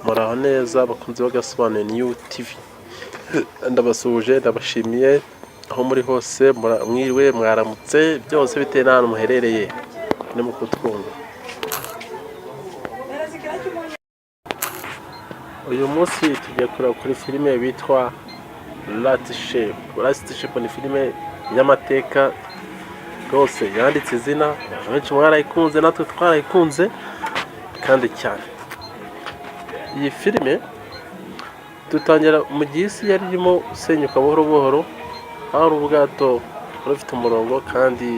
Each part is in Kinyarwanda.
Muraho neza bakunzi b'Agasobanuye New TV, ndabasuhuje, ndabashimiye aho muri hose, mwiriwe, mwaramutse, byose bitewe n'ahantu muherereye no mu kutwumva. Uyu munsi tugiye kureba kuri filime bitwa Last Ship. Last Ship ni filime y'amateka rwose yanditse izina, abantu benshi mwarayikunze, natwe twarayikunze kandi cyane. Iyi filime dutangira mu gihe isi yari irimo gusenyuka buhoro buhoro, hari ubwato bwari bufite umurongo kandi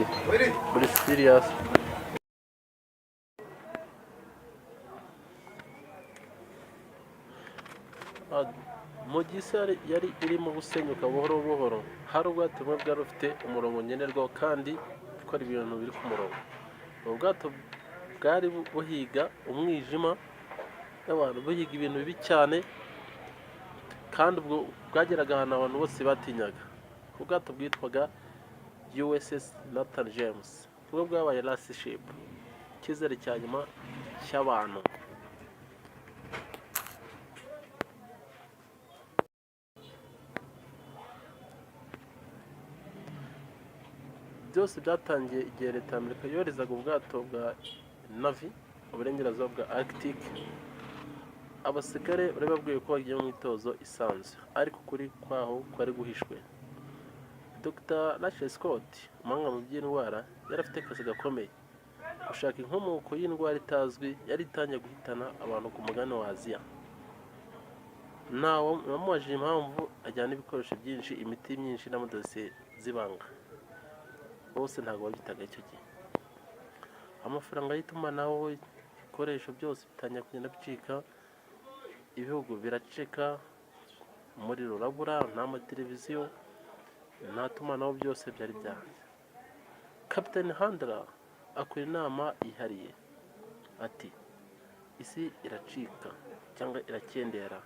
buri serious. Mu gihe isi yari irimo gusenyuka buhoro buhoro, hari ubwato bumwe bwari bufite umurongo ngenderwaho kandi bukora ibintu biri ku murongo. Ubu bwato bwari buhiga umwijima n'abantu, buhiga ibintu bibi cyane, kandi ubwo bwageraga ahantu abantu bose batinyaga. Ubwato bwitwaga USS Nathan James, nibwo bwabaye last ship, icyizere cya nyuma cy'abantu. Byose byatangiye igihe leta ya Amerika yoherezaga ubwato bwa Navy mu burengerazuba bwa Arctic. Abasirikare bari babwiwe ko bagiye mu myitozo isanzwe, ariko ukuri kwaho kwari guhishwe. Dr Rachel Scott, umuhanga mu by'indwara, yari afite akazi gakomeye: gushaka inkomoko y'indwara itazwi yari itangiye guhitana abantu ku mugabane wa Aziya. Ntawe wamubajije impamvu ajyana ibikoresho byinshi, imiti myinshi n'amadosiye z'ibanga. Bose ntabwo babyitaga icyo gihe. Amafaranga y'itumanaho, ibikoresho byose bitangira kugenda bicika, ibihugu biraceka, umuriro urabura, nta mateleviziyo, nta tumanaho, byose byari byanze. Kapiteni Handler akora inama yihariye, ati: "Isi iracika cyangwa irakendera."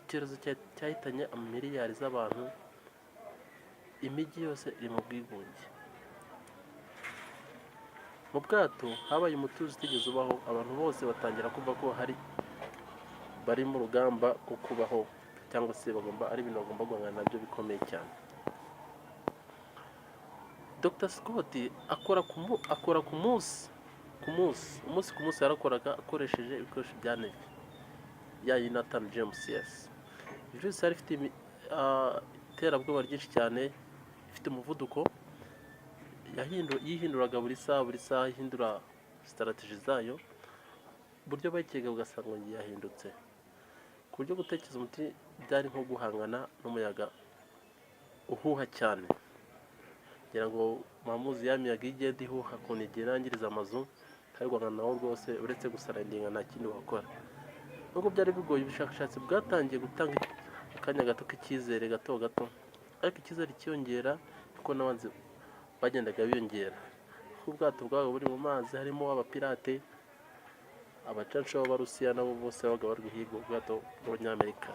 Icyorezo cyahitanye amamiliyari z'abantu, imijyi yose iri mu bwigunge. Mu bwato habaye umutuzo utigeze ubaho, abantu bose batangira kumva ko hari bari mu rugamba rwo kubaho, cyangwa se bagomba ari ibintu bagomba guhangana nabyo bikomeye cyane. Dr Scott akora ku munsi umunsi ku munsi, yarakoraga akoresheje ibikoresho bya Navy ya Nathan James. Yes, virusi yari ifite iterabwoba ryinshi cyane, ifite umuvuduko, yihinduraga buri saha, buri saha ihindura strategy zayo, uburyo bayikeka ugasanga ngo yahindutse, ku buryo gutekereza umuti byari nko guhangana n'umuyaga uhuha cyane. Ngira ngo muzi ya miyaga iyo igenda ihuha ukuntu igenda yangiriza amazu, kandi guhangana nawo rwose uretse gusurrenderinga nta kindi wakora. Nubwo byari bigoye, ubushakashatsi bwatangiye gutanga akanya gato k'icyizere, gato gato, ariko icyizere cyiyongera kuko n'abanzi bagendaga biyongera, kuko ubwato bwabaga buri mu mazi harimo abapirate, abacanshuro b'Abarusiya, nabo bose babaga bari guhiga ubwato bw'Abanyamerika.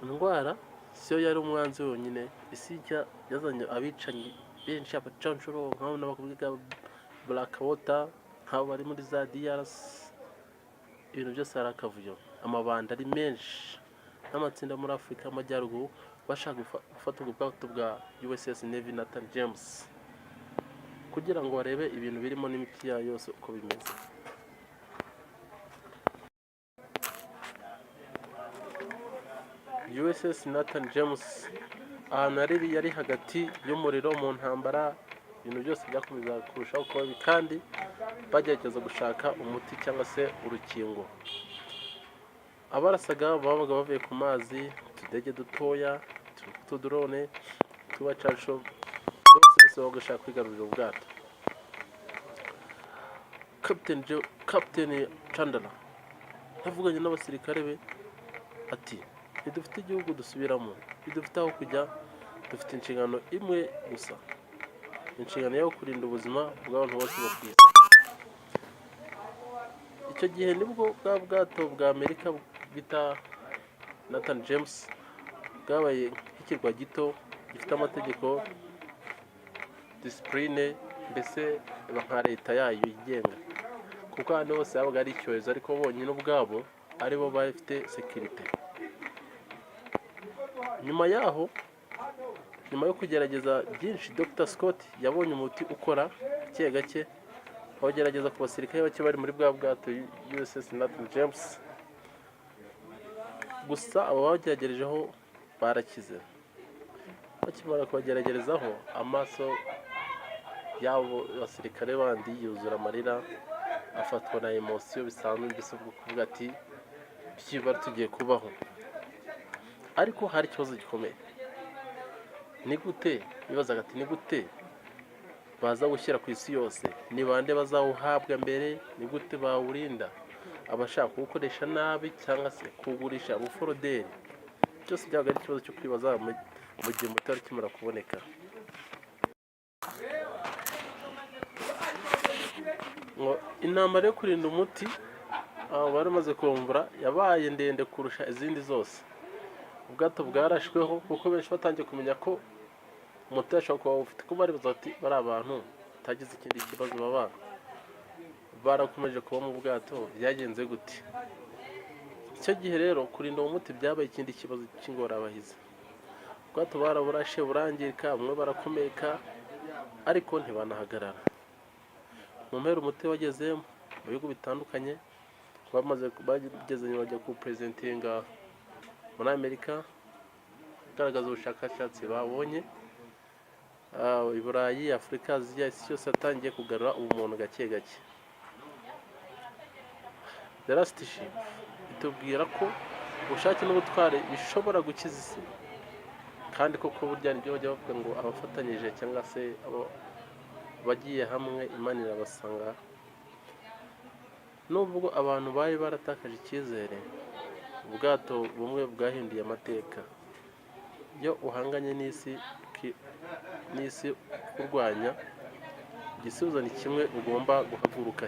Indwara siyo yari umwanzi wenyine. Isi nshya yazanye abicanyi benshi, abacanshuro nk'abo n'abakobwa Blackwater, nk'abo bari muri za DRC. Ibintu byose ari akavuyo, amabanda ari menshi n'amatsinda muri Afurika y'Amajyaruguru bashaka gufata ubwo bwato bwa USS Navy Nathan James kugira ngo barebe ibintu birimo n'imiti yayo yose uko bimeze. USS Nathan James ahantu yari hagati y'umuriro mu ntambara, ibintu byose byakomezaga kurushaho kuba bibi kandi bagerageza gushaka umuti cyangwa se urukingo. Abarasaga babaga bavuye ku mazi, utudege dutoya tw'utudrone tw'abacanshuro, bose bose babaga bashaka kwigarurira ubwato. Captain Chandler yavuganye n'abasirikare be ati: "Ntidufite igihugu dusubiramo, ntidufite aho kujya, dufite inshingano imwe gusa, inshingano yo kurinda ubuzima bw'abantu bose bo ku isi." Icyo gihe nibwo bwa bwato bwa Amerika bita Nathan James bwabaye nk'ikirwa gito gifite amategeko, discipline, mbese iba nka leta yayo yigenga. Kuko ahandi hose habaga ari icyorezo, ariko bonyine ubwabo aribo bafite sécurité. Nyuma yaho, nyuma yo kugerageza byinshi, Dr Scott yabonye umuti ukora gake gake, awugerageza ku basirikare bake bari muri bwa bwato USS Nathan James. Gusa abo bageragerejeho barakize. Bakimara kubageragerezaho, amaso y'abo basirikare bandi yuzura amarira, afatwa na émotion bisanzwe, mbese bwo kuvuga ati: "Byibura tugiye kubaho." Ariko hari ikibazo gikomeye. Ni gute, bibazaga ati: "Ni gute baza gushyira ku isi yose? Ni bande bazawuhabwa mbere? Ni gute bawurinda abashaka kuwukoresha nabi cyangwa se kuwugurisha ubuforoderi?" Byose byabaga ari ikibazo cyo kwibaza mu gihe umuti wari ukimara kuboneka. Ngo intambara yo kurinda umuti abo bari bamaze kuwuvumbura yabaye ndende kurusha izindi zose. Ubwato bwarashweho, kuko benshi batangiye kumenya ko umuti bashobora kuba bawufite, ko bari bati bari abantu batagize ikindi kibazo, baba barakomeje kuba mu bwato, byagenze gute? Icyo gihe rero kurinda uwo muti byabaye ikindi kibazo cy'ingorabahizi. Ubwato baraburashe burangirika, bamwe barakomeka, ariko ntibanahagarara. Mu mpera umuti wageze mu bihugu bitandukanye, bamaze bageze nyuma bajya kuwupresentinga muri Amerika, ugaragaza ubushakashatsi babonye. I Burayi, Afurika, Aziya, isi yose yatangiye kugarura ubumuntu gake gake. The Last Ship itubwira ko ubushake n'ubutwari bishobora gukiza isi, kandi koko burya nibyo bajya bavuga ngo abafatanyije cyangwa se abo bagiye hamwe, Imana irabasanga. Nubwo abantu bari baratakaje icyizere, ubwato bumwe bwahinduye amateka. Iyo uhanganye n'isi kurwanya, igisubizo ni kimwe: ugomba guhaguruka.